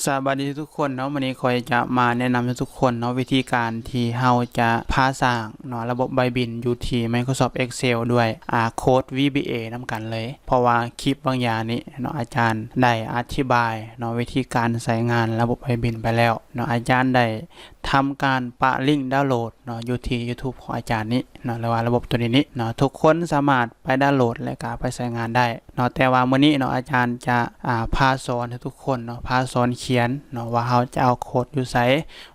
ສະບາຍດີທຸກຄົນເນາະ, ມື້ນີ້ຂ້ອຍຈະມາແນະນຳໃຫ້ທຸກຄົນເນາະ ວິທີການທີ່ເຮົາຈະພາສ້າງເນາະ ລະບົບໃບບິນຢູ່ທີ່ Microsoft Excel ດ້ວຍ ອາ ໂຄດ VBA ນຳກັນເລີຍ. ເພາະວ່າຄລິບບາງຢ່າງນີ້ເນາະ ອາຈານໄດ້ອະທິບາຍເນາະ ວິທີການໃຊ້ງານລະບົບໃບບິນໄປແລ້ວເນາະ, ອາຈານໄດ້ທຳການປະລິງດາວໂຫຼດເນາະ ຢູ່ທີ່ YouTube ຂອງອາຈານນີ້ເນາະ ຫຼືວ່າລະບົບຕົວນີ້ນີ້ເນາະ, ທຸກຄົນສາມາດໄປດາວໂຫຼດ ແລະກະໄປໃຊ້ງານໄດ້ເນາະ. ແຕ່ວ່າມື້ນີ້ເນາະ ອາຈານຈະ ອາ ພາສອນໃຫ້ທຸກຄົນເນາະ ພາສອນຂຽນເນາະ ວ່າເຮົາຈະເອົາໂຄດຢູ່ໃສ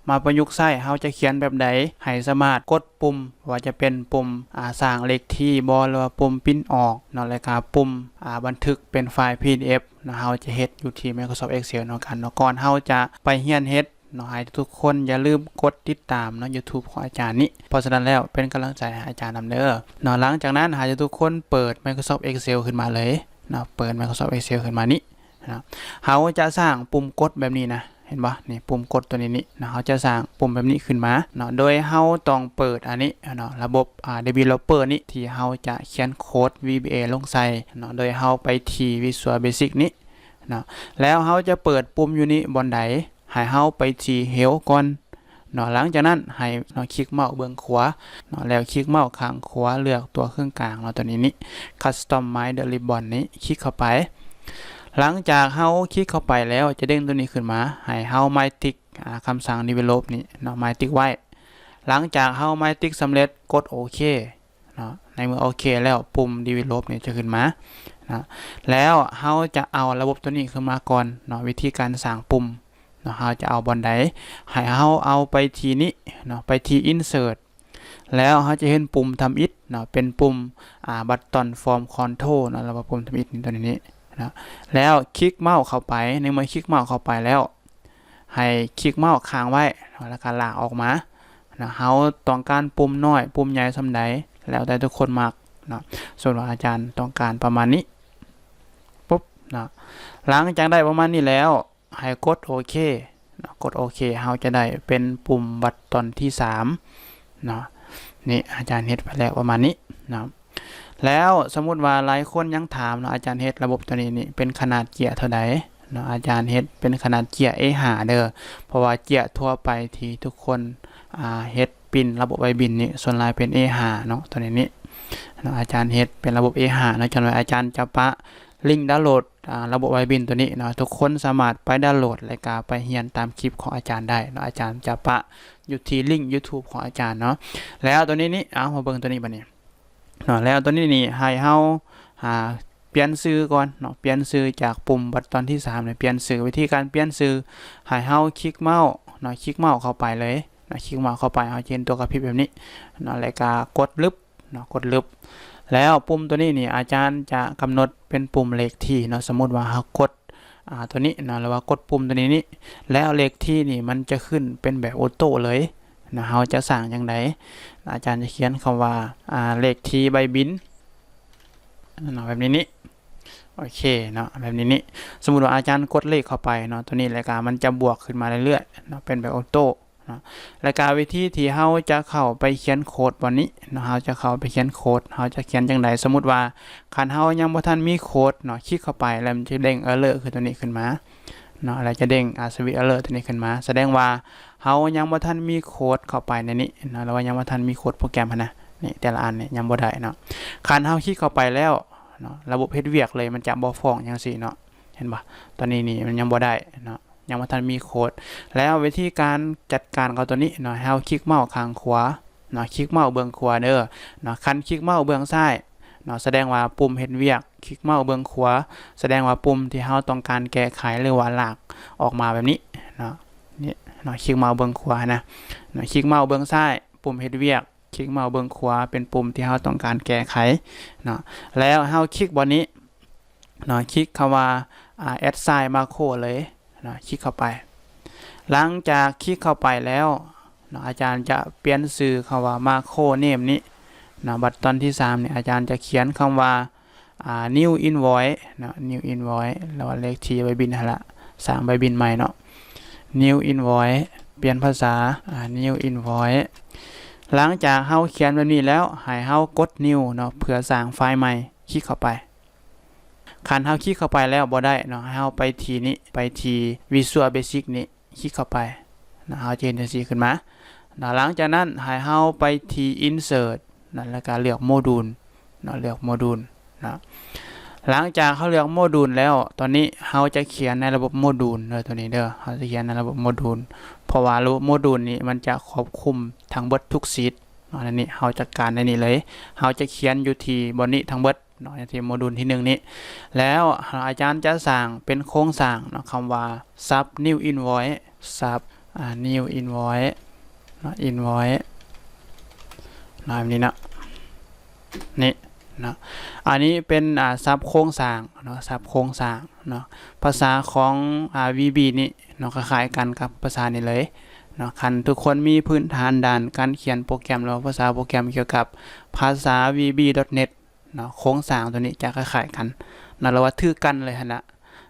ມາປະຍຸກໃຊ້, ເຮົາຈະຂຽນແບບໃດໃຫ້ສາມາດກົດປຸ່ມ ບໍ່ວ່າຈະເປັນປຸ່ມ ອາ ສ້າງເລກທີບໍ ຫຼືວ່າປຸ່ມປິ່ນອອກເນາະ ແລະກະປຸ່ມ ອາ ບັນທຶກເປັນໄຟລ໌ PDF ເນາະ, ເຮົາຈະເຮັດຢູ່ທີ່ Microsoft Excel ນຳກັນເນາະ. ກ່ອນເຮົາຈະໄປຮຽນເຮັດ ເນາະ ໃຫ້ທຸກໆຄົນຢ່າລືມກົດຕິດຕາມເນາະ YouTube ຂອງອາຈານນີ້. ເພາະສະນັ້ນແລ້ວ ເປັນກຳລັງໃຈໃຫ້ອາຈານນຳເດີເນາະ. ຫຼັງຈາກນັ້ນ ໃຫ້ທຸກໆຄົນເປີດ Microsoft Excel ຂຶ້ນມາເລີຍເນາະ, ເປີດ Microsoft Excel ຂຶ້ນມານີ້ເນາະ. ເຮົາຈະສ້າງປຸ່ມກົດແບບນີ້ນະ ເຫັນບໍ່? ນີ້ ປຸ່ມກົດຕົວນີ້ນີ້ເນາະ, ເຮົາຈະສ້າງປຸ່ມແບບນີ້ຂຶ້ນມາເນາະ ໂດຍເຮົາຕ້ອງເປີດອັນນີ້ເນາະ ລະບົບ ອາ Developer ນີ້ ທີ່ເຮົາຈະຂຽນໂຄດ VBA ລົງໃສ່ເນາະ, ໂດຍເຮົາໄປທີ່ Visual Basic ນີ້ເນາະ. ແລ້ວເຮົາຈະເປີດປຸ່ມຢູ່ນີ້ບ່ອນໃດ? ໃຫ້ເຮົາໄປທີ່ Help ກ່ອນເນາະ. ຫຼັງຈາກນັ້ນໃຫ້ເນາະ ຄລິກເມົ້າເບື້ອງຂວາເນາະ, ແລ້ວຄລິກເມົ້າຂ້າງຂວາ ເລືອກຕົວເຄິ່ງກາງເນາະ ຕົວນີ້ນີ້ Customize the Ribbon ນີ້ ຄລິກເຂົ້າໄປ. ຫຼັງຈາກເຮົາຄລິກເຂົ້າໄປແລ້ວ ຈະເດ້ງຕົວນີ້ຂຶ້ນມາ ໃຫ້ເຮົາ right click ອາ ຄຳສັ່ງ Develop ນີ້ເນາະ, right click ໄວ້. ຫຼັງຈາກເຮົາ right click ສຳເລັດ ກົດໂອເຄ ເນາະ. ໃນເມື່ອໂອເຄແລ້ວ ປຸ່ມ Develop ນີ້ຈະຂຶ້ນມາເນາະ, ແລ້ວເຮົາຈະເອົາລະບົບຕົວນີ້ຂຶ້ນມາກ່ອນເນາະ. ວິທີການສ້າງປຸ່ມເນາະ ເຮົາຈະເອົາບ່ອນໃດ? ໃຫ້ເຮົາເອົາໄປທີ່ນີ້ເນາະ, ໄປທີ່ Insert ແລ້ວເຮົາຈະເຫັນປຸ່ມທຳອິດເນາະ, ເປັນປຸ່ມ ອາ Button Form Control ເນາະ ຫຼືວ່າປຸ່ມທຳອິດນີ້ ຕົວນີ້ນີ້ເນາະ. ແລ້ວຄລິກເມົ້າເຂົ້າໄປ, ໃນເມື່ອຄລິກເມົ້າເຂົ້າໄປແລ້ວ ໃຫ້ຄລິກເມົ້າຄ້າງໄວ້ເນາະ ແລ້ວກໍລາກອອກມາເນາະ. ເຮົາຕ້ອງການປຸ່ມນ້ອຍ ປຸ່ມໃຫຍ່ສ່ຳໃດ ແລ້ວແຕ່ທຸກຄົນມັກເນາະ. ສົມມຸດວ່າອາຈານຕ້ອງການປະມານນີ້ ປຸບເນາະ. ຫຼັງຈາກໄດ້ປະມານນີ້ແລ້ວ ໃຫ້ກົດໂອເຄເນາະ, ກົດໂອເຄ ເຮົາຈະໄດ້ເປັນປຸ່ມບັດຕອນທີສາມເນາະ. ນີ້ອາຈານເຮັດໄປແລ້ວປະມານນີ້ເນາະ. ແລ້ວສົມມຸດວ່າຫຼາຍຄົນຍັງຖາມເນາະ ອາຈານເຮັດລະບົບຕົວນີ້ນີ້ເປັນຂະໜາດເຈ້ຍເທົ່າໃດເນາະ? ອາຈານເຮັດເປັນຂະໜາດເຈ້ຍ ເອຫ້າ ເດີ, ເພາະວ່າເຈ້ຍທົ່ວໄປທີ່ທຸກຄົນ ອາ ເຮັດ ປຣິ້ນລະບົບໃບບິນນີ້ ສ່ວນຫຼາຍເປັນ ເອຫ້າ ເນາະ. ຕົວນີ້ນີ້ເນາະ ອາຈານເຮັດເປັນລະບົບ ເອຫ້າ ເນາະ, ຈະໜ້ອຍອາຈານຈະປະລິ້ງດາວໂຫຼດ ອາ ລະບົບໃບບິນຕົວນີ້ເນາະ, ທຸກຄົນສາມາດໄປດາວໂຫຼດ ແລະກະໄປຮຽນຕາມຄລິບຂອງອາຈານໄດ້ເນາະ. ອາຈານຈະປະຢູ່ທີ່ລິ້ງ YouTube ຂອງອາຈານເນາະ. ແລ້ວຕົວນີ້ນີ້ ເອົາ ມາເບິ່ງຕົວນີ້ບັດນີ້ເນາະ. ແລ້ວຕົວນີ້ນີ້ໃຫ້ເຮົາ ອາ ປ່ຽນຊື່ກ່ອນເນາະ, ປ່ຽນຊື່ຈາກປຸ່ມບັດຕອນທີສາມນີ້ ປ່ຽນຊື່. ວິທີການປ່ຽນຊື່ ໃຫ້ເຮົາຄລິກເມົ້າເນາະ, ຄລິກເມົ້າເຂົ້າໄປເລີຍເນາະ, ຄລິກເມົ້າເຂົ້າໄປ ເຮົາຈະເຫັນຕົວກະພິບແບບນີ້ເນາະ, ແລ້ວກະກົດລຶບເນາະ, ກົດລຶບ. ແລ້ວປຸ່ມຕົວນີ້ນີ້ ອາຈານຈະກຳນົດເປັນປຸ່ມເລກທີເນາະ. ສົມມຸດວ່າເຮົາກົດ ອາ ຕົວນີ້ເນາະ ຫຼືວ່າກົດປຸ່ມຕົວນີ້ນີ້ ແລ້ວເລກທີນີ້ມັນຈະຂຶ້ນເປັນແບບໂອໂຕ້ເລີຍ ນະ ເຮົາຈະສ້າງຈັ່ງໃດ? ອາຈານຈະຂຽນຄຳວ່າ ອາ ເລກທີໃບບິນເນາະ ແບບນີ້ນີ້ ໂອເຄເນາະ ແບບນີ້ນີ້. ສົມມຸດວ່າອາຈານກົດເລກເຂົ້າໄປເນາະ ຕົວນີ້ ແລ້ວກະມັນຈະບວກຂຶ້ນມາເລື້ອຍໆເນາະ ເປັນແບບໂອໂຕ້ເນາະ. ແລ້ວກະວິທີທີ່ເຮົາຈະເຂົ້າໄປຂຽນໂຄດບ່ອນນີ້ເນາະ ເຮົາຈະເຂົ້າໄປຂຽນໂຄດ ເຮົາຈະຂຽນຈັ່ງໃດ? ສົມມຸດວ່າຄັນເຮົາຍັງບໍ່ທັນມີໂຄດເນາະ ຄລິກເຂົ້າໄປ ແລ້ວມັນຈະເດ້ງ error ຄືຕົວນີ້ຂຶ້ນມາ ເນາະ ແລ້ວຈະເດ້ງ ອາ Service Error ຕົວນີ້ຂຶ້ນມາ ສະແດງວ່າເຮົາຍັງບໍ່ທັນມີໂຄດເຂົ້າໄປໃນນີ້ເນາະ ຫຼືວ່າຍັງບໍ່ທັນມີໂຄດໂປຣແກຣມຫັ້ນນະ. ນີ້ແຕ່ລະອັນນີ້ຍັງບໍ່ໄດ້ເນາະ. ຄັນເຮົາຄລິກເຂົ້າໄປແລ້ວເນາະ ລະບົບເຮັດວຽກເລີຍ ມັນຈະບໍ່ຟ້ອງຈັ່ງຊີ້ເນາະ ເຫັນບໍ່? ຕົວນີ້ນີ້ມັນຍັງບໍ່ໄດ້ເນາະ ຍັງບໍ່ທັນມີໂຄດ. ແລ້ວວິທີການຈັດການກັບຕົວນີ້ເນາະ ໃຫ້ເຮົາຄລິກເມົ້າຂ້າງຂວາ ເນາະ ຄລິກເມົ້າເບື້ອງຂວາເດີເນາະ. ຄັນຄລິກເມົ້າເບື້ອງຊ້າຍເນາະ ສະແດງວ່າປຸ່ມເຮັດວຽກ, ຄລິກເມົ້າເບື້ອງຂວາ ສະແດງວ່າປຸ່ມທີ່ເຮົາຕ້ອງການແກ້ໄຂ ຫຼືວ່າລາກອອກມາແບບນີ້ເນາະ. ນີ້ເນາະ ຄລິກເມົ້າເບື້ອງຂວານະ ເນາະ ຄລິກເມົ້າເບື້ອງຊ້າຍ ປຸ່ມເຮັດວຽກ, ຄລິກເມົ້າເບື້ອງຂວາເປັນປຸ່ມທີ່ເຮົາຕ້ອງການແກ້ໄຂເນາະ. ແລ້ວເຮົາຄລິກບ່ອນນີ້ເນາະ ຄລິກຄຳວ່າ ອາ Assign Macro ເລີຍ ເນາະ ຄລິກເຂົ້າໄປ. ຫຼັງຈາກຄລິກເຂົ້າໄປແລ້ວເນາະ ອາຈານຈະປ່ຽນຊື່ຄຳວ່າ Macro Name ນີ້ເນາະ. ບັດຕອນທີສາມນີ້ ອາຈານຈະຂຽນຄຳວ່າ ອາ New Invoice ເນາະ New Invoice ຫຼືວ່າເລກທີໃບບິນຫັ້ນລະ ສ້າງໃບບິນໃໝ່ເນາະ New Invoice ປ່ຽນພາສາ ອາ New Invoice. ຫຼັງຈາກເຮົາຂຽນແບບນີ້ແລ້ວ ໃຫ້ເຮົາກົດ New ເນາະ ເພື່ອສ້າງໄຟລ໌ໃໝ່ ຄລິກເຂົ້າໄປ. ຄັນເຮົາຄລິກເຂົ້າໄປແລ້ວບໍ່ໄດ້ເນາະ ໃຫ້ເຮົາໄປທີ່ນີ້ ໄປທີ່ Visual Basic ນີ້ ຄລິກເຂົ້າໄປເນາະ ເຮົາຈະເຫັນຈັ່ງຊີ້ຂຶ້ນມາເນາະ. ຫຼັງຈາກນັ້ນໃຫ້ເຮົາໄປທີ່ Insert ເນາະ ແລ້ວກໍເລືອກໂມດູນເນາະ ເລືອກໂມດູນເນາະ. ຫຼັງຈາກເຮົາເລືອກໂມດູນແລ້ວ ຕອນນີ້ເຮົາຈະຂຽນໃນລະບົບໂມດູນເດີ ຕົວນີ້ເດີ ເຮົາຈະຂຽນໃນລະບົບໂມດູນ ເພາະວ່າລະບົບໂມດູນນີ້ມັນຈະຄອບຄຸມທັງເບິດທຸກຊີດເນາະ. ໃນນີ້ເຮົາຈັດການໃນນີ້ເລີຍ ເຮົາຈະຂຽນຢູ່ທີ່ບ່ອນນີ້ທັງເບິດ ເນາະ ທີ່ໂມດູນທີໜຶ່ງນີ້ ແລ້ວອາຈານຈະສ້າງເປັນໂຄງສ້າງເນາະ ຄຳວ່າ Sub New Invoice Sub ອາ New Invoice ເນາະ Invoice ເນາະ ແບບນີ້ເນາະ ນີ້ເນາະ. ອັນນີ້ເປັນ ອາ Sub ໂຄງສ້າງເນາະ Sub ໂຄງສ້າງເນາະ. ພາສາຂອງ ອາ VB ນີ້ເນາະ ຄ້າຍໆກັນກັບພາສານີ້ເລີຍເນາະ. ຄັນທຸກຄົນມີພື້ນຖານດ້ານການຂຽນໂປຣແກຣມ ຫຼືວ່າພາສາໂປຣແກຣມກ່ຽວກັບພາສາ VB.net ເນາະ ໂຄງສ້າງຕົວນີ້ຈະຄ້າຍໆກັນເນາະ ຫຼືວ່າຖືກກັນເລີຍຫັ້ນລະ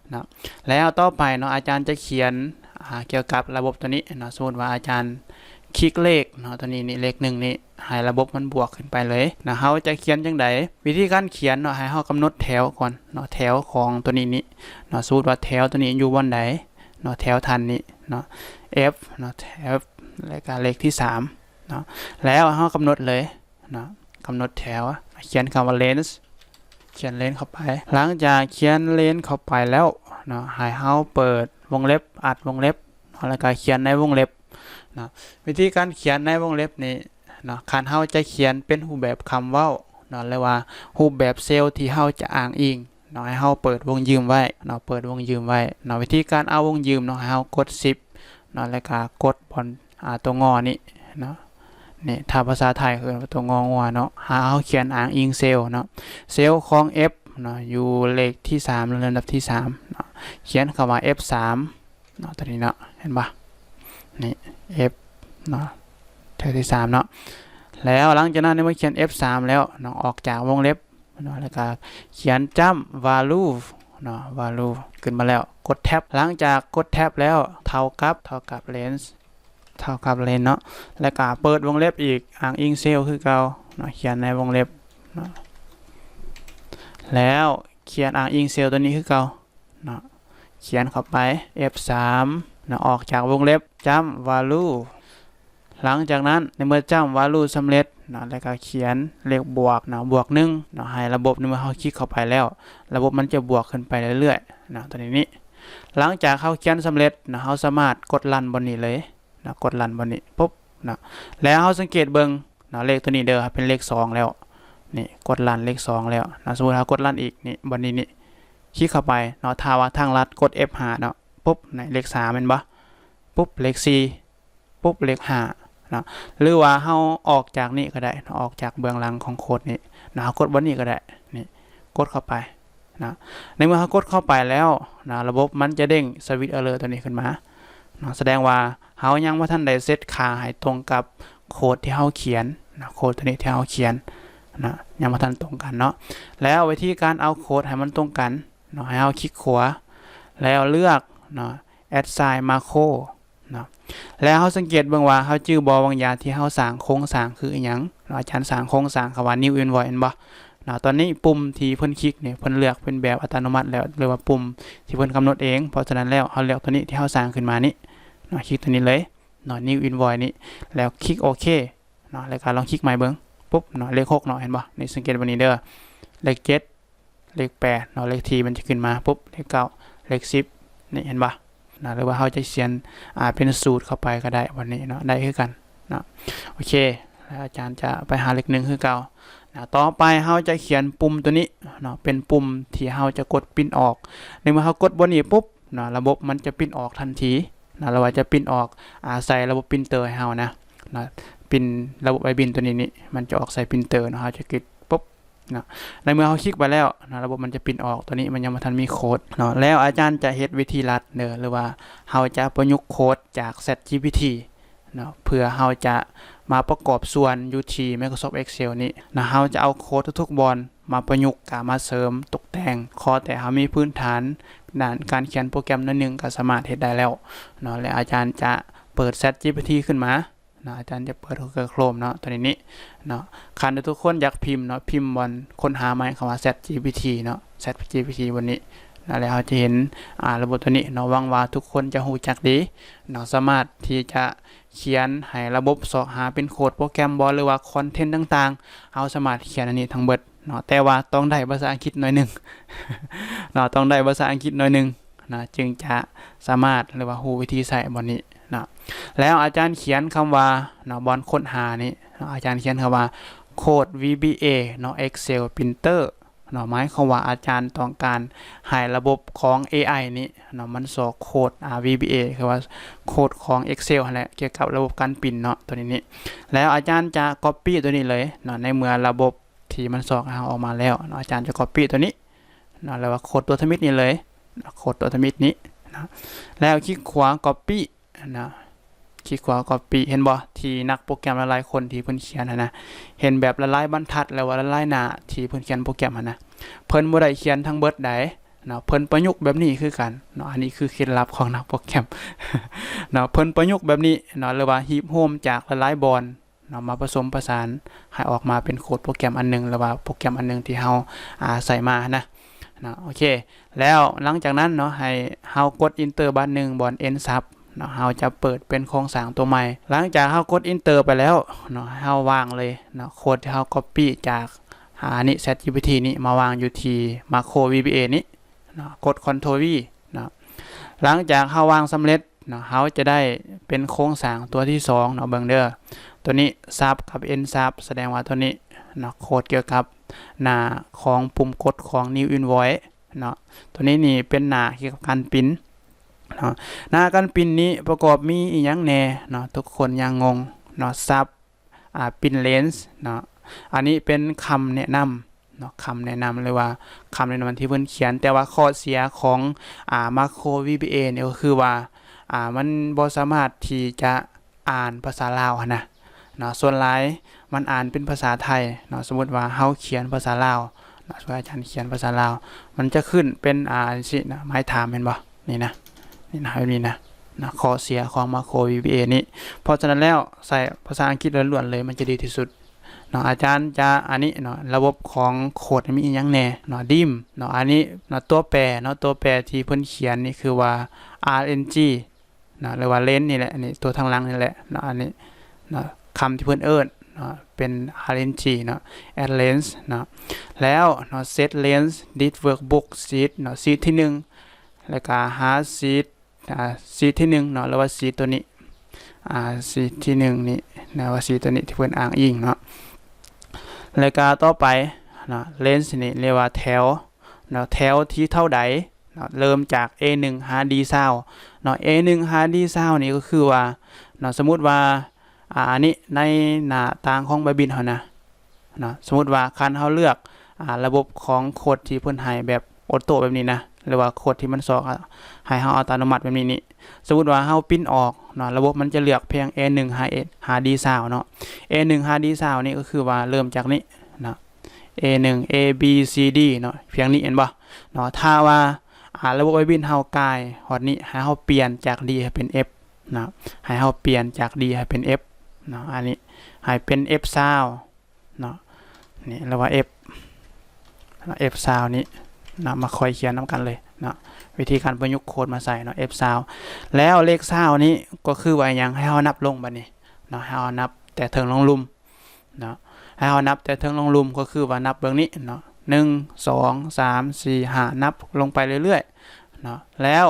ເນາະ. ແລ້ວຕໍ່ໄປເນາະ ອາຈານຈະຂຽນ ອາ ກ່ຽວກັບລະບົບຕົວນີ້ເນາະ. ສົມມຸດວ່າອາຈານຄລິກເລກເນາະ ຕົວນີ້ນີ້ ເລກໜຶ່ງນີ້ ໃຫ້ລະບົບມັນບວກຂຶ້ນໄປເລີຍເນາະ. ເຮົາຈະຂຽນຈັ່ງໃດ? ວິທີການຂຽນເນາະ ໃຫ້ເຮົາກຳນົດແຖວກ່ອນເນາະ ແຖວຂອງຕົວນີ້ນີ້ເນາະ. ສົມມຸດວ່າແຖວຕົວນີ້ຢູ່ບ່ອນໃດເນາະ ແຖວຖັດນີ້ເນາະ F ເນາະ F ແລ້ວກະເລກທີສາມເນາະ. ແລ້ວເຮົາກຳນົດເລີຍ ເນາະ ກຳນົດແຖວ ຂຽນຄຳວ່າ Range ຂຽນ Range ເຂົ້າໄປ. ຫຼັງຈາກຂຽນ Range ເຂົ້າໄປແລ້ວເນາະ ໃຫ້ເຮົາເປີດວົງເລັບ ອັດວົງເລັບເນາະ ແລ້ວກໍຂຽນໃນວົງເລັບເນາະ. ວິທີການຂຽນໃນວົງເລັບນີ້ເນາະ ຄັນເຮົາຈະຂຽນເປັນຮູບແບບຄຳເວົ້າເນາະ ຫຼືວ່າຮູບແບບເຊວທີ່ເຮົາຈະອ້າງອີງ ເນາະ ໃຫ້ເຮົາເປີດວົງຢືມໄວ້ເນາະ ເປີດວົງຢືມໄວ້ເນາະ. ວິທີການເອົາວົງຢືມເນາະ ໃຫ້ເຮົາກົດ Shift ເນາະ ແລ້ວກະກົດບ່ອນ ອາ ຕົວງໍນີ້ເນາະ. ນີ້ ຖ້າພາສາໄທເອີ້ນວ່າຕົວງໍງົວເນາະ. ຫາເຮົາຂຽນອ້າງອີງເຊວເນາະ ເຊວຂອງ F ເນາະ ຢູ່ເລກທີສາມ ຫຼືລຳດັບທີສາມເນາະ. ຂຽນຄຳວ່າ F ສາມ ເນາະ ຕົວນີ້ເນາະ ເຫັນບໍ່? ນີ້ F ເນາະ ແຖວທີສາມເນາະ. ແລ້ວຫຼັງຈາກນັ້ນ ໃນເມື່ອຂຽນ F ສາມ ແລ້ວເນາະ ອອກຈາກວົງເລັບເນາະ ແລ້ວກໍຂຽນຈ້ຳ Value ເນາະ Value ຂຶ້ນມາແລ້ວ ກົດ Tab. ຫຼັງຈາກກົດ Tab ແລ້ວ ເທົ່າກັບ ເທົ່າກັບ Range ເທົ່າກັບ Range ເນາະ ແລ້ວກໍເປີດວົງເລັບອີກ ອ້າງອີງເຊວຄືເກົ່າເນາະ ຂຽນໃນວົງເລັບເນາະ ແລ້ວຂຽນອ້າງອີງເຊວຕົວນີ້ຄືເກົ່າ ເນາະ ຂຽນເຂົ້າໄປ F ສາມ ເນາະ ອອກຈາກວົງເລັບ ຈ້ຳ Value. ຫຼັງຈາກນັ້ນ ໃນເມື່ອຈ້ຳ Value ສຳເລັດເນາະ ແລ້ວກໍຂຽນເລກບວກເນາະ ບວກໜຶ່ງເນາະ ໃຫ້ລະບົບ ໃນເມື່ອເຮົາຄລິກເຂົ້າໄປແລ້ວ ລະບົບມັນຈະບວກຂຶ້ນໄປເລື້ອຍໆເນາະ ຕົວນີ້ນີ້. ຫຼັງຈາກເຮົາຂຽນສຳເລັດເນາະ ເຮົາສາມາດກົດ Run ບ່ອນນີ້ເລີຍເນາະ ກົດ Run ບ່ອນນີ້ ປຸບ ເນາະ ແລ້ວເຮົາສັງເກດເບິ່ງເນາະ ເລກຕົວນີ້ເດີ ເປັນເລກສອງແລ້ວ ນີ້ ກົດ Run ເລກສອງແລ້ວເນາະ. ສົມມຸດເຮົາກົດ Run ອີກ ນີ້ ບ່ອນນີ້ນີ້ ຄລິກເຂົ້າໄປເນາະ ຖ້າວ່າທາງລັດກົດ F ຫ້າ ເນາະ ປຸບ ນີ້ ເລກສາມ ແມ່ນບໍ່? ປຸບ ເລກສີ່ ປຸບ ເລກຫ້າ ເນາະ ຫຼືວ່າເຮົາອອກຈາກນີ້ກໍໄດ້ເນາະ ອອກຈາກເບື້ອງຫຼັງຂອງໂຄດນີ້ເນາະ ເຮົາກົດບ່ອນນີ້ກໍໄດ້ ນີ້ ກົດເຂົ້າໄປເນາະ. ໃນເມື່ອເຮົາກົດເຂົ້າໄປແລ້ວເນາະ ລະບົບມັນຈະເດ້ງ Switch Error ຕົວນີ້ຂຶ້ນມາເນາະ ສະແດງວ່າ ເຮົາຍັງບໍ່ທັນໄດ້ເຊັດຄ່າໃຫ້ຕົງກັບໂຄດທີ່ເຮົາຂຽນເນາະ ໂຄດຕົວນີ້ທີ່ເຮົາຂຽນເນາະ ຍັງບໍ່ທັນຕົງກັນເນາະ. ແລ້ວວິທີການເອົາໂຄດໃຫ້ມັນຕົງກັນເນາະ ໃຫ້ເຮົາຄລິກຂວາ ແລ້ວເລືອກເນາະ Assign Macro ເນາະ ແລ້ວເຮົາສັງເກດເບິ່ງວ່າ ເຮົາຈື່ບໍ່ ບາງຢ່າງທີ່ເຮົາສ້າງໂຄງສ້າງຄືອີ່ຫຍັງເນາະ. ອາຈານສ້າງໂຄງສ້າງຄຳວ່າ New Invoice ແມ່ນບໍ່ເນາະ. ຕອນນີ້ປຸ່ມທີ່ເພິ່ນຄລິກນີ້ ເພິ່ນເລືອກເປັນແບບອັດຕະໂນມັດແລ້ວ ຫຼືວ່າປຸ່ມທີ່ເພິ່ນກຳນົດເອງ. ເພາະສະນັ້ນແລ້ວ ເຮົາເລືອກຕົວນີ້ທີ່ເຮົາສ້າງຂຶ້ນມານີ້ເນາະ ຄລິກຕົວນີ້ເລີຍເນາະ New Invoice ນີ້ ແລ້ວຄລິກໂອເຄເນາະ ແລ້ວກໍລອງຄລິກໃໝ່ເບິ່ງ ປຸບເນາະ ເລກຫົກເນາະ ເຫັນບໍ່? ນີ້ສັງເກດເບິ່ງນີ້ເດີ ເລກເຈັດ ເລກແປດເນາະ ເລກທີ່ມັນຈະຂຶ້ນມາ ປຸບ ເລກເກົ້າ ເລກສິບ ນີ້ເຫັນບໍ່ເນາະ? ຫຼືວ່າເຮົາຈະຂຽນ ອາ ເປັນສູດເຂົ້າໄປກໍໄດ້ ແບບນີ້ເນາະ ໄດ້ຄືກັນເນາະ. ໂອເຄ ແລ້ວອາຈານຈະໄປຫາເລກໜຶ່ງຄືເກົ່າເນາະ. ຕໍ່ໄປເຮົາຈະຂຽນປຸ່ມຕົວນີ້ເນາະ ເປັນປຸ່ມທີ່ເຮົາຈະກົດ Print ອອກ. ໃນເມື່ອເຮົາກົດບ່ອນນີ້ປຸບເນາະ ລະບົບມັນຈະ Print ອອກທັນທີເນາະ ຫຼືວ່າຈະ Print ອອກ ອາ ໃສ່ລະບົບ Printer ໃຫ້ເຮົານະເນາະ. Print ລະບົບ iBin ຕົວນີ້ນີ້ ມັນຈະອອກໃສ່ Printer ເນາະ ເຮົາຈະຄລິກ ປຸບເນາະ. ໃນເມື່ອເຮົາຄລິກໄປແລ້ວເນາະ ລະບົບມັນຈະ Print ອອກ ຕອນນີ້ມັນຍັງບໍ່ທັນມີໂຄດເນາະ. ແລ້ວອາຈານຈະເຮັດວິທີລັດເດີ ຫຼືວ່າເຮົາຈະປະຍຸກໂຄດຈາກ ChatGPT ເນາະ ເພື່ອເຮົາຈະມາປະກອບສ່ວນຢູ່ທີ່ Microsoft Excel ນີ້ເນາະ. ເຮົາຈະເອົາໂຄດທຸກໆບ່ອນມາປະຍຸກ ກະມາເສີມຕົກແຕ່ງ ຂໍແຕ່ເຮົາມີພື້ນຖານດ້ານການຂຽນໂປຣແກຣມໜ້ອຍໜຶ່ງ ກະສາມາດເຮັດໄດ້ແລ້ວເນາະ. ແລະ ອາຈານຈະເປີດ ChatGPT ຂຶ້ນມາ ເນາະ ອາຈານຈະເປີດ Google Chrome ເນາະ ຕົວນີ້ນີ້ເນາະ. ຄັນທຸກຄົນຢາກພິມເນາະ ພິມບ່ອນຄົ້ນຫາໃໝ່ຄຳວ່າ ChatGPT ເນາະ ChatGPT ບ່ອນນີ້ເນາະ ແລ້ວເຮົາຈະເຫັນ ອ່າ ລະບົບຕົວນີ້ເນາະ. ຫວັງວ່າທຸກຄົນຈະຮູ້ຈັກດີເນາະ ສາມາດທີ່ຈະຂຽນໃຫ້ລະບົບຊອກຫາເປັນໂຄດໂປຣແກຣມບໍ ຫຼືວ່າຄອນເທັນຕ່າງໆ ເຮົາສາມາດຂຽນອັນນີ້ທັງເບິດເນາະ ແຕ່ວ່າຕ້ອງໄດ້ພາສາອັງກິດໜ້ອຍໜຶ່ງເນາະ ຕ້ອງໄດ້ພາສາອັງກິດໜ້ອຍໜຶ່ງເນາະ ຈຶ່ງຈະສາມາດ ຫຼືວ່າຮູ້ວິທີໃຊ້ບ່ອນນີ້ເນາະ. ແລ້ວອາຈານຂຽນຄຳວ່າເນາະ ບ່ອນຄົ້ນຫານີ້ເນາະ ອາຈານຂຽນຄຳວ່າ Code VBA ເນາະ Excel Printer ເນາະ ໝາຍຄວາມວ່າອາຈານຕ້ອງການໃຫ້ລະບົບຂອງ ເອໄອ ນີ້ເນາະ ມັນຊອກໂຄດ ອ່າ VBA ຄືວ່າໂຄດຂອງ Excel ຫັ້ນແຫຼະ ກ່ຽວກັບລະບົບການປຣິ້ນເນາະ ຕົວນີ້ນີ້. ແລ້ວອາຈານຈະ copy ຕົວນີ້ເລີຍເນາະ ໃນເມື່ອລະບົບທີ່ມັນຊອກໃຫ້ເຮົາອອກມາແລ້ວເນາະ ອາຈານຈະ copy ຕົວນີ້ເນາະ ຫຼືວ່າໂຄດຕົວທຳອິດນີ້ເລີຍເນາະ ໂຄດຕົວທຳອິດນີ້ເນາະ. ແລ້ວຄລິກຂວາ copy ນະ ຄລິກຂວາ copy ເຫັນບໍ່ ທີ່ນັກໂປຣແກຣມຫຼາຍໆຄົນທີ່ເພິ່ນຂຽນຫັ້ນນະ ເຫັນແບບຫຼາຍໆບັນທັດ ຫຼືວ່າຫຼາຍໆໜ້າທີ່ເພິ່ນຂຽນໂປຣແກຣມຫັ້ນນະ ເພິ່ນບໍ່ໄດ້ຂຽນທັງເບິດໃດເນາະ ເພິ່ນປະຍຸກແບບນີ້ຄືກັນເນາະ. ອັນນີ້ຄືເຄັດລັບຂອງນັກໂປຣແກຣມເນາະ ເພິ່ນປະຍຸກແບບນີ້ເນາະ ຫຼືວ່າຮີບໂຮມຈາກຫຼາຍໆບ່ອນເນາະ ມາປະສົມປະສານໃຫ້ອອກມາເປັນໂຄດໂປຣແກຣມອັນໜຶ່ງ ຫຼືວ່າໂປຣແກຣມອັນໜຶ່ງທີ່ເຮົາ ອ່າ ໃຊ້ມາຫັ້ນນະ ເນາະ. ໂອເຄ ແລ້ວຫຼັງຈາກນັ້ນເນາະ ໃຫ້ເຮົາກົດ Enter ບາດໜຶ່ງບ່ອນ Ensub ເນາະ ເຮົາຈະເປີດເປັນໂຄງສ້າງຕົວໃໝ່. ຫຼັງຈາກເຮົາກົດ Enter ໄປແລ້ວເນາະ ໃຫ້ເຮົາວາງເລີຍເນາະ ໂຄດທີ່ເຮົາ copy ຈາກ ອ່າ ນີ້ ChatGPT ນີ້ ມາວາງຢູ່ທີ່ Macro VBA ນີ້ເນາະ ກົດ Ctrl V ເນາະ. ຫຼັງຈາກເຮົາວາງສຳເລັດ ເນາະ ເຮົາຈະໄດ້ເປັນໂຄງສ້າງຕົວທີສອງເນາະ ເບິ່ງເດີ ຕົວນີ້ Sub ກັບ Ensub ສະແດງວ່າຕົວນີ້ເນາະ ໂຄດກ່ຽວກັບໜ້າຂອງປຸ່ມກົດຂອງ New Invoice ເນາະ. ຕົວນີ້ນີ້ເປັນໜ້າກ່ຽວກັບການປຣິ້ນເນາະ. ໜ້າການປຣິ້ນນີ້ປະກອບມີອີ່ຫຍັງແດ່ເນາະ ທຸກຄົນຍັງງົງເນາະ Sub ອ່າ Print Range ເນາະ. ອັນນີ້ເປັນຄຳແນະນຳ ເນາະ ຄຳແນະນຳ ຫຼືວ່າຄຳແນະນຳທີ່ເພິ່ນຂຽນ. ແຕ່ວ່າຂໍ້ເສຍຂອງ ອ່າ Macro VBA ນີ້ກໍຄືວ່າ ອ່າ ມັນບໍ່ສາມາດທີ່ຈະອ່ານພາສາລາວຫັ້ນນະເນາະ. ສ່ວນຫຼາຍມັນອ່ານເປັນພາສາໄທເນາະ. ສົມມຸດວ່າເຮົາຂຽນພາສາລາວເນາະ ສົມມຸດອາຈານຂຽນພາສາລາວ ມັນຈະຂຶ້ນເປັນ ອ່າ ຈັ່ງຊີ້ນະ ໝາຍຖາມແມ່ນບໍ່? ນີ້ນະ ນີ້ນະ ແບບນີ້ນະ ນະ ຂໍ້ເສຍຂອງ Macro VBA ນີ້. ເພາະສະນັ້ນແລ້ວ ໃຊ້ພາສາອັງກິດລ້ວນໆເລີຍ ມັນຈະດີທີ່ສຸດເນາະ. ອາຈານຈະ ອັນນີ້ເນາະ ລະບົບຂອງໂຄດມີອີ່ຫຍັງແດ່ເນາະ Dim ເນາະ. ອັນນີ້ເນາະ ຕົວແປເນາະ ຕົວແປທີ່ເພິ່ນຂຽນນີ້ຄືວ່າ RNG ເນາະ ຫຼືວ່າ Range ນີ້ແຫຼະ ອັນນີ້ຕົວທາງຫຼັງນີ້ແຫຼະເນາະ. ອັນນີ້ເນາະ ຄຳທີ່ເພິ່ນເອີ້ນເນາະ ເປັນ RNG ເນາະ Add Range ເນາະ. ແລ້ວເນາະ Set Range This Workbook Sheet ເນາະ Sheet ທີໜຶ່ງ ແລ້ວກະຫາ Sheet ອ່າ Sheet ທີໜຶ່ງເນາະ ຫຼືວ່າ Sheet ຕົວນີ້ ອ່າ Sheet ທີໜຶ່ງນີ້ນະ ວ່າ Sheet ຕົວນີ້ທີ່ເພິ່ນອ້າງອີງເນາະ. ແລ້ວກະຕໍ່ໄປເນາະ Range ນີ້ເອີ້ນວ່າແຖວເນາະ ແຖວທີເທົ່າໃດເນາະ ເລີ່ມຈາກ A ໜຶ່ງ ຫາ D ຊາວເນາະ. A ໜຶ່ງ ຫາ D ຊາວນີ້ກໍຄືວ່າເນາະ ສົມມຸດວ່າ ອ່າ ອັນນີ້ໃນໜ້າຕ່າງຂອງໃບບິນເຮົານະ ເນາະ. ສົມມຸດວ່າຄັນເຮົາເລືອກ ອ່າ ລະບົບຂອງໂຄດທີ່ເພິ່ນໃຫ້ແບບອອໂຕ້ແບບນີ້ນະ ຫຼືວ່າໂຄດທີ່ມັນຊອກໃຫ້ເຮົາອັດຕະໂນມັດແບບນີ້ນີ້ ສົມມຸດວ່າເຮົາປຣິ້ນອອກເນາະ ລະບົບມັນຈະເລືອກພຽງ A ໜຶ່ງ ຫາ D ຊາວເນາະ. A ໜຶ່ງ ຫາ D ຊາວນີ້ກໍຄືວ່າເລີ່ມຈາກນີ້ເນາະ A ໜຶ່ງ A B C D ເນາະ ພຽງນີ້ເຫັນບໍ່ເນາະ. ຖ້າວ່າ ອ່າ ລະບົບໃບບິນເຮົາກ່າຍຮອດນີ້ ໃຫ້ເຮົາປ່ຽນຈາກ D ໃຫ້ເປັນ F ເນາະ ໃຫ້ເຮົາປ່ຽນຈາກ D ໃຫ້ເປັນ F ເນາະ. ອັນນີ້ໃຫ້ເປັນ F ຊາວ ເນາະ ນີ້ເອີ້ນວ່າ F ເນາະ F ຊາວນີ້ເນາະ ມາຄ່ອຍຂຽນນຳກັນເລີຍເນາະ ວິທີການປະຍຸກໂຄດມາໃສ່ເນາະ F ຊາວ. ແລ້ວເລກຊາວນີ້ກໍຄືວ່າຫຍັງ? ໃຫ້ເຮົານັບລົງບາດນີ້ເນາະ ໃຫ້ເຮົານັບແຕ່ເທິງລົງລຸ່ມເນາະ ໃຫ້ເຮົານັບແຕ່ເທິງລົງລຸ່ມ ກໍຄືວ່ານັບເບິ່ງນີ້ເນາະ ໜຶ່ງ ສອງ ສາມ ສີ່ ຫ້າ ນັບລົງໄປເລື້ອຍໆເນາະ. ແລ້ວ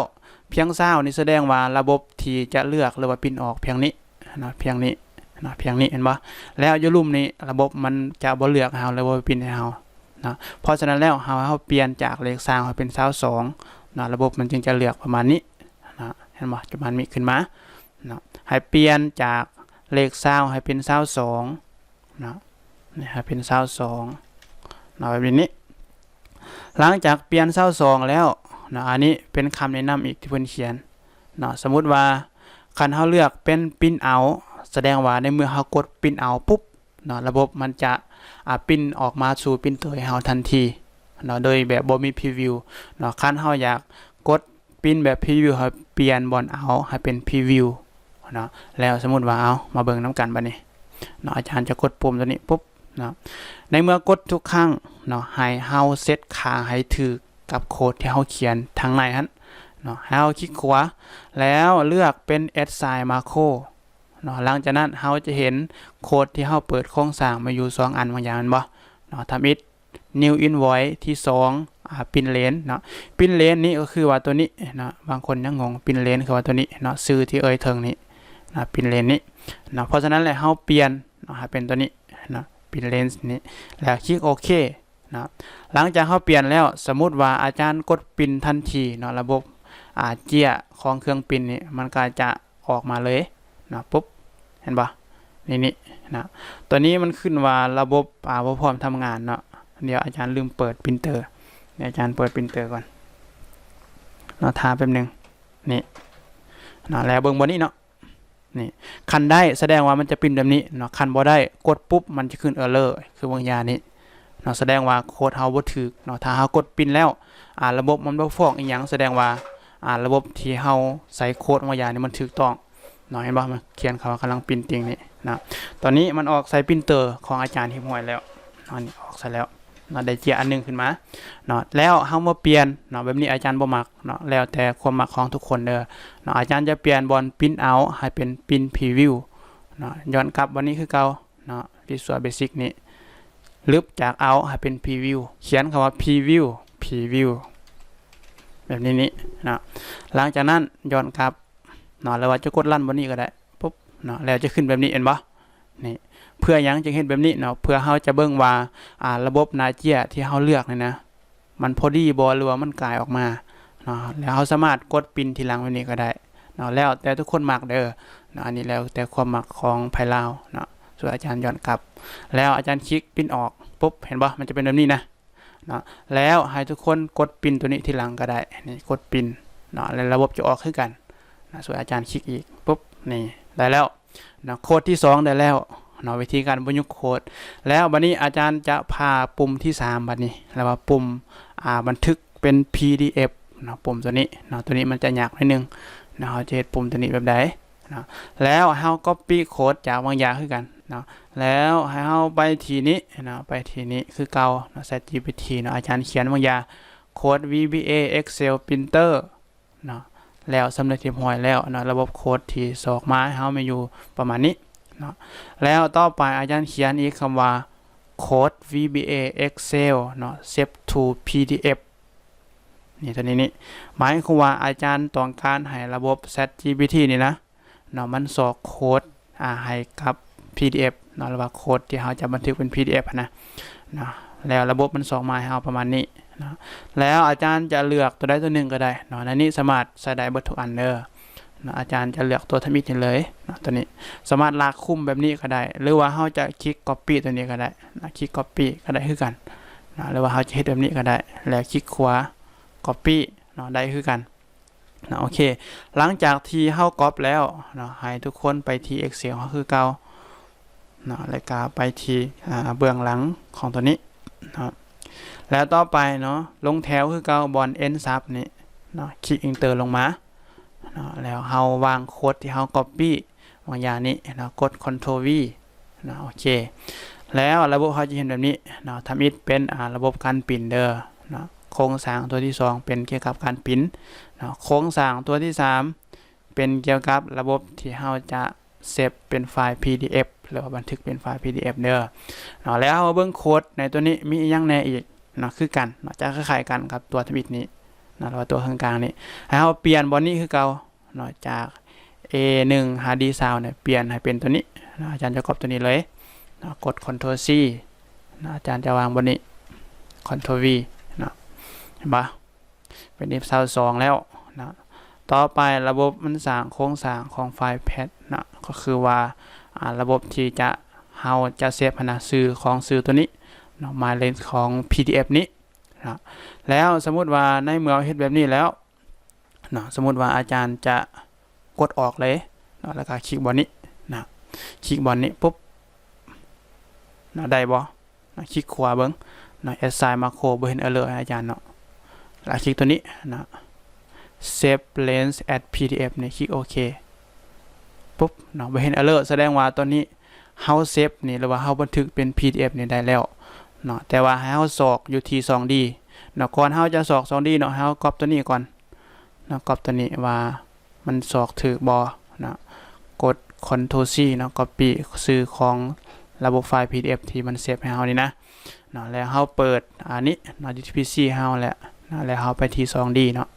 ພຽງຊາວນີ້ສະແດງວ່າລະບົບທີ່ຈະເລືອກ ຫຼືວ່າປຣິ້ນອອກພຽງນີ້ ເນາະ ພຽງນີ້ເນາະ ພຽງນີ້ເຫັນບໍ່? ແລ້ວຢູ່ລຸ່ມນີ້ລະບົບມັນຈະບໍ່ເລືອກໃຫ້ເຮົາ ຫຼືບໍ່ປຣິ້ນໃຫ້ເຮົາເນາະ. ເພາະສະນັ້ນແລ້ວ ເຮົາ ເຮົາປ່ຽນຈາກເລກຊາວໃຫ້ເປັນຊາວສອງເນາະ ລະບົບມັນຈຶ່ງຈະເລືອກປະມານນີ້ເນາະ ເຫັນບໍ່? ຈະປະມານນີ້ຂຶ້ນມາເນາະ. ໃຫ້ປ່ຽນຈາກເລກຊາວໃຫ້ເປັນຊາວສອງ ເນາະ ນີ້ໃຫ້ເປັນຊາວສອງເນາະ ແບບນີ້. ຫຼັງຈາກປ່ຽນຊາວສອງແລ້ວເນາະ ອັນນີ້ເປັນຄຳແນະນຳອີກທີ່ເພິ່ນຂຽນເນາະ. ສົມມຸດວ່າຄັນເຮົາເລືອກເປັນ Print Out ສະແດງວ່າໃນເມື່ອເຮົາກົດ Print Out ປຸບເນາະ ລະບົບມັນຈະ ອ່າ ປຣິ້ນອອກມາສູ່ Printer ໃຫ້ເຮົາທັນທີເນາະ ໂດຍແບບບໍ່ມີ Preview ເນາະ. ຄັນເຮົາຢາກກົດ Print ແບບ Preview ໃຫ້ປ່ຽນບ່ອນ Out ໃຫ້ເປັນ Preview ເນາະ. ແລ້ວສົມມຸດວ່າ ເອົາ ມາເບິ່ງນຳກັນບັດນີ້ເນາະ, ອາຈານຈະກົດປຸ່ມຕົວນີ້ປຸບເນາະ. ໃນເມື່ອກົດທຸກຄັ້ງເນາະ ໃຫ້ເຮົາເຊັດຄ່າໃຫ້ຖືກກັບໂຄດທີ່ເຮົາຂຽນທາງໃນຫັ້ນເນາະ. ໃຫ້ເຮົາຄລິກຂວາ ແລ້ວເລືອກເປັນ Assign Macro ເນາະ. ຫຼັງຈາກນັ້ນເຮົາຈະເຫັນໂຄດທີ່ເຮົາເປີດໂຄງສ້າງມາຢູ່ສອງອັນບາງຢ່າງແມ່ນບໍ່ເນາະ. ທຳອິດ New Invoice ທີສອງ ອາ Print Range ເນາະ. Print Range ນີ້ກໍຄືວ່າຕົວນີ້ເນາະ, ບາງຄົນຍັງງົງ Print Range ຄືວ່າຕົວນີ້ເນາະ, ຊື່ທີ່ເອີ່ຍເທິງນີ້ເນາະ, Print Range ນີ້ເນາະ. ເພາະສະນັ້ນແຫຼະ ເຮົາປ່ຽນເນາະ ໃຫ້ເປັນຕົວນີ້ເນາະ, Print Range ນີ້ ແລ້ວຄລິກໂອເຄເນາະ. ຫຼັງຈາກເຮົາປ່ຽນແລ້ວ ສົມມຸດວ່າອາຈານກົດ Print ທັນທີເນາະ, ລະບົບ ອາ ເຈ້ຍຂອງເຄື່ອງ Print ນີ້ ມັນກໍຈະ ອອກມາເລີຍເນາະ. ປຸບ ເຫັນບໍ່? ນີ້ ນີ້ນະ, ຕົວນີ້ມັນຂຶ້ນວ່າລະບົບ ອາ ບໍ່ພ້ອມທຳງານເນາະ. ດຽວອາຈານລືມເປີດ Printer, ດຽວອາຈານເປີດ Printer ກ່ອນເນາະ, ຖ້າແປັບໜຶ່ງ. ນີ້ເນາະ, ແລ້ວເບິ່ງບ່ອນນີ້ເນາະ, ນີ້ ຄັນໄດ້ສະແດງວ່າມັນຈະ Print ແບບນີ້ເນາະ, ຄັນບໍ່ໄດ້ ກົດປຸບ ມັນຈະຂຶ້ນ Error ຄືບາງຢ່າງນີ້ເນາະ, ສະແດງວ່າໂຄດເຮົາບໍ່ຖືກເນາະ. ຖ້າເຮົາກົດ Print ແລ້ວ ອາ ລະບົບມັນບໍ່ຟ້ອງອີ່ຫຍັງ ສະແດງວ່າ ອາ ລະບົບທີ່ເຮົາໃສ່ໂຄດມາຢ່າງນີ້ມັນຖືກຕ້ອງເນາະ. ເຫັນບໍ່? ມັນຂຽນຄຳວ່າກຳລັງ Printing ນີ້ນະ. ຕອນນີ້ມັນອອກໃສ່ Printer ຂອງອາຈານຮຽບຮ້ອຍແລ້ວເນາະ, ນີ້ອອກໃສ່ແລ້ວເນາະ, ໄດ້ເຈ້ຍອັນໜຶ່ງຂຶ້ນມາເນາະ. ແລ້ວເຮົາມາປ່ຽນເນາະ, ແບບນີ້ອາຈານບໍ່ມັກເນາະ, ແລ້ວແຕ່ຄວາມມັກຂອງທຸກຄົນເດີເນາະ. ອາຈານຈະປ່ຽນບ່ອນ Print Out ໃຫ້ເປັນ Print Preview ເນາະ, ຍ້ອນກັບບ່ອນນີ້ຄືເກົ່າ ເນາະ Visual Basic ນີ້ ລຶບຈາກ Out ໃຫ້ເປັນ Preview, ຂຽນຄຳວ່າ Preview Preview ແບບນີ້ນີ້ເນາະ. ຫຼັງຈາກນັ້ນຍ້ອນກັບເນາະ, ຫຼືວ່າຈະກົດ Run ບ່ອນນີ້ກໍໄດ້ ປຸບເນາະ, ແລ້ວຈະຂຶ້ນແບບນີ້ ເຫັນບໍ່? ນີ້ ເພື່ອຫຍັງຈຶ່ງເຮັດແບບນີ້ເນາະ? ເພື່ອເຮົາຈະເບິ່ງວ່າ ອາ ລະບົບໜ້າເຈ້ຍທີ່ເຮົາເລືອກນີ້ນະ ມັນພໍດີບໍ່ ຫຼືວ່າມັນກາຍອອກມາເນາະ, ແລ້ວເຮົາສາມາດກົດ Print ທີຫຼັງແບບນີ້ກໍໄດ້ເນາະ, ແລ້ວແຕ່ທຸກຄົນມັກເດີເນາະ, ອັນນີ້ແລ້ວແຕ່ຄວາມມັກຂອງໃຜລາວເນາະ. ສ່ວນອາຈານຍ້ອນກັບ ແລ້ວອາຈານຄລິກ Print ອອກ ປຸບ ເຫັນບໍ່? ມັນຈະເປັນແບບນີ້ນະເນາະ. ແລ້ວໃຫ້ທຸກຄົນກົດ Print ຕົວນີ້ທີຫຼັງກໍໄດ້, ນີ້ ກົດ Print ເນາະ, ແລ້ວລະບົບຈະອອກຄືກັນນະ. ສ່ວນອາຈານຄລິກອີກ ປຸບ ນີ້ ໄດ້ແລ້ວ ເນາະ, ໂຄດທີສອງໄດ້ແລ້ວເນາະ, ວິທີການປະຍຸກໂຄດ. ແລ້ວບັດນີ້ອາຈານຈະພາປຸ່ມທີສາມບັດນີ້ ແລ້ວວ່າປຸ່ມ ອາ ບັນທຶກເປັນ PDF ເນາະ, ປຸ່ມຕົວນີ້ເນາະ, ຕົວນີ້ມັນຈະຍາກໜ້ອຍໜຶ່ງເນາະ, ເຮົາຈະເຮັດປຸ່ມຕົວນີ້ແບບໃດເນາະ. ແລ້ວເຮົາ Copy ໂຄດຈາກບາງຢ່າງຄືກັນເນາະ, ແລ້ວໃຫ້ເຮົາໄປທີ່ນີ້ເນາະ, ໄປທີ່ນີ້ຄືເກົ່າເນາະ, ChatGPT ເນາະ, ອາຈານຂຽນບາງຢ່າງ ໂຄດ VBA Excel Printer ເນາະ, ແລ້ວສຳເລັດຮຽບຮ້ອຍແລ້ວເນາະ. ລະບົບໂຄດທີ່ສອກມາໃຫ້ເຮົາມີຢູ່ປະມານນີ້ເນາະ. ແລ້ວຕໍ່ໄປອາຈານຂຽນອີກຄຳວ່າ ໂຄດ VBA Excel ເນາະ Save to PDF ນີ້ ຕົວນີ້ນີ້ ໝາຍຄວາມວ່າອາຈານຕ້ອງການໃຫ້ລະບົບ ChatGPT ນີ້ນະເນາະ ມັນສອກໂຄດ ອາ ໃຫ້ກັບ PDF ເນາະ ຫຼືວ່າໂຄດທີ່ເຮົາຈະບັນທຶກເປັນ PDF ຫັ້ນນະເນາະ. ແລ້ວລະບົບມັນສອກມາໃຫ້ເຮົາປະມານນີ້ເນາະ. ແລ້ວອາຈານຈະເລືອກຕົວໃດຕົວໜຶ່ງກໍໄດ້ເນາະ, ໃນນີ້ສາມາດໃຊ້ໄດ້ເບິດທຸກອັນເດີເນາະ. ອາຈານຈະເລືອກຕົວທຳອິດນີ້ເລີຍເນາະ, ຕົວນີ້ສາມາດລາກຄຸມແບບນີ້ກໍໄດ້ ຫຼືວ່າເຮົາຈະຄລິກ Copy ຕົວນີ້ກໍໄດ້ເນາະ, ຄລິກ Copy ກໍໄດ້ຄືກັນເນາະ, ຫຼືວ່າເຮົາຈະເຮັດແບບນີ້ກໍໄດ້ ແລ້ວຄລິກຂວາ Copy ເນາະ, ໄດ້ຄືກັນ. ນະ ໂອເຄ ຫຼັງຈາກທີ່ເຮົາກັອບແລ້ວເນາະ ໃຫ້ທຸກຄົນໄປທີ່ Excel ເຮົາຄືເກົ່າເນາະ ແລ້ວກະໄປທີ່ ອາ ເບື້ອງຫຼັງຂອງຕົວນີ້ເນາະ. ແລ້ວຕໍ່ໄປເນາະ ລົງແຖວຄືເກົ່າ ບ່ອນ End Sub ນີ້ເນາະ ຄລິກ Enter ລົງມາເນາະ. ແລ້ວເຮົາວາງໂຄດທີ່ເຮົາ Copy ບາງຢ່າງນີ້ເນາະ ກົດ Ctrl V ເນາະ. ໂອເຄ ແລ້ວລະບົບເຮົາຈະເຫັນແບບນີ້ເນາະ. ທຳອິດເປັນ ອາ ລະບົບການປຣິ້ນເດີເນາະ. ໂຄງສ້າງຕົວທີສອງເປັນກ່ຽວກັບການປຣິ້ນເນາະ. ໂຄງສ້າງຕົວທີສາມເປັນກ່ຽວກັບລະບົບທີ່ເຮົາຈະເຊບເປັນໄຟລ໌ PDF ຫຼືວ່າບັນທຶກເປັນໄຟລ໌ PDF ເດີເນາະ. ແລ້ວເຮົາເບິ່ງໂຄດໃນຕົວນີ້ມີອີ່ຫຍັງແດ່ອີກເນາະ. ຄືກັນເນາະ ຈະຄ້າຍໆກັນກັບຕົວທຳອິດນີ້ເນາະ ຫຼືວ່າຕົວເຄິ່ງກາງນີ້. ໃຫ້ເຮົາປ່ຽນບ່ອນນີ້ຄືເກົ່າ ເນາະ ຈາກ A ໜຶ່ງ ຫາ D ຊາວ ເນຍ ປ່ຽນໃຫ້ເປັນຕົວນີ້ເນາະ. ອາຈານຈະກັອບຕົວນີ້ເລີຍເນາະ ກົດ Ctrl C ເນາະ. ອາຈານຈະວາງບ່ອນນີ້ Ctrl V ເນາະ. ເຫັນບໍ່? ເປັນ F ຊາວສອງ ແລ້ວເນາະ. ຕໍ່ໄປລະບົບມັນສ້າງໂຄງສ້າງຂອງໄຟລ໌ Path ເນາະ ກໍຄືວ່າ ອາ ລະບົບທີ່ຈະ ເຮົາຈະເຊບຫັ້ນນະ ຊື່ຂອງຊື່ຕົວນີ້ເນາະ My Range ຂອງ PDF ນີ້ເນາະ. ແລ້ວສົມມຸດວ່າໃນເມື່ອເຮົາເຮັດແບບນີ້ແລ້ວ ເນາະ ສົມມຸດວ່າອາຈານຈະກົດອອກເລີຍເນາະ ແລ້ວກໍຄລິກບ່ອນນີ້ນະ ຄລິກບ່ອນນີ້ປຸບເນາະ ໄດ້ບໍ່ເນາະ? ຄລິກຂວາເບິ່ງເນາະ Assign Macro ບໍ່ເຫັນ Error ໃຫ້ອາຈານເນາະ. ແລ້ວຄລິກຕົວນີ້ເນາະ Save Range as PDF ນີ້ ຄລິກໂອເຄ. ປຸບເນາະ ບໍ່ເຫັນ error ສະແດງວ່າຕອນນີ້ເຮົາເຊບນີ້ ຫຼືວ່າເຮົາບັນທຶກເປັນ PDF ນີ້ໄດ້ແລ້ວເນາະ. ແຕ່ວ່າໃຫ້ເຮົາຊອກຢູ່ທີ່ຊ່ອງ D ເນາະ. ກ່ອນເຮົາຈະຊອກຊ່ອງ D ເນາະ ໃຫ້ເຮົາກັອບຕົວນີ້ກ່ອນເນາະ. ກັອບຕົວນີ້ວ່າມັນຊອກຖືກບໍ່ເນາະ. ກົດ Ctrl C ເນາະ copy ຊື່ຂອງລະບົບໄຟລ໌ PDF ທີ່ມັນເຊບໃຫ້ເຮົານີ້ນະເນາະ. ແລ້ວເຮົາເປີດອັນນີ້ເນາະ P C ເຮົາແຫຼະເນາະ. ແລ້ວເຮົາໄປທີ່ຊ່ອງ D ເນາະ